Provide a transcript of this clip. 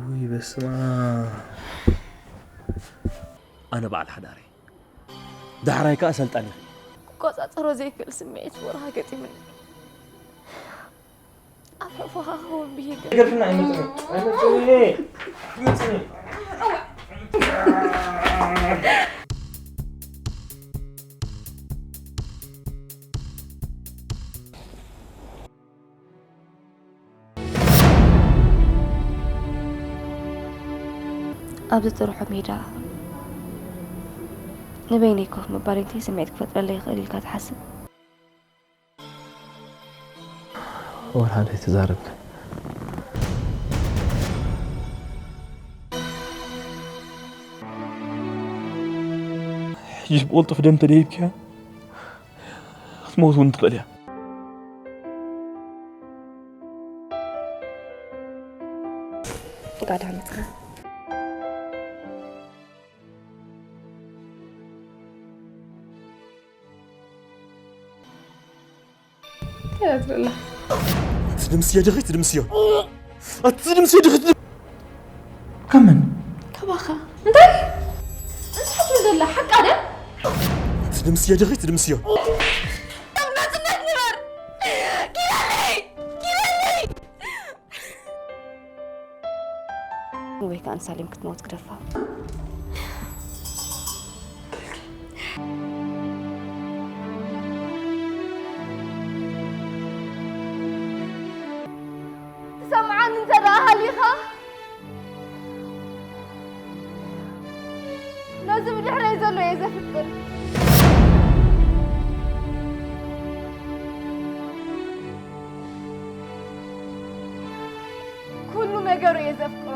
ውይ በስመ ኣብ። ኣነ በዓል ሓዳር እየ። ዳሕራይ ከኣ ሰልጣን ኢኺ። ክቆጻጸሮ ዘይክእል ስምዒት ብወርሃ ገጢሙኒ። ኣብ ሕቑፎኻ ክኸውን ብሂገ። ገርፍና ኣይመጽእን፣ ኣይመጽእን፣ ኣይመጽእን። ኣብዚ ጥርሑ ሜዳ ንበይነይ ኮፍ ምባል እንታይ ስምዒት ክፈጥረለይ ይኽእል ኢልካ ትሓስብ? ወላ ዘይትዛረብ። ሕጂ ብቕልጡፍ ደም ተደይብኪያ ክትመውት እውን ትኽእል እያ። እንኳዕ ደሓን መጻኻ። እንታይ ትብላ? ትድምስዮ ድኺ ትድምስዮ። ኣቲ ትድምስዮ ድኺ ትድም-፣ ካብ መን? ካባኻ። እንታይ? እንታይ ትብል ዘላ? ሓቃ ደ? ትድምስዮ ድኺ ትድምስዮ። ኣብ ናጽነት ንበር። ኪዳነይ! ኪዳነይ! ወይ ከኣ ንሳሌም ክትመውት ግደፋ። ትሰምዓኒ እንተ ደኣ ሃሊኻ፣ ነዚ ብድሕረይ ዘሎ እየ ዘፍቅር። ኩሉ ነገሩ እየ ዘፍቅሮ።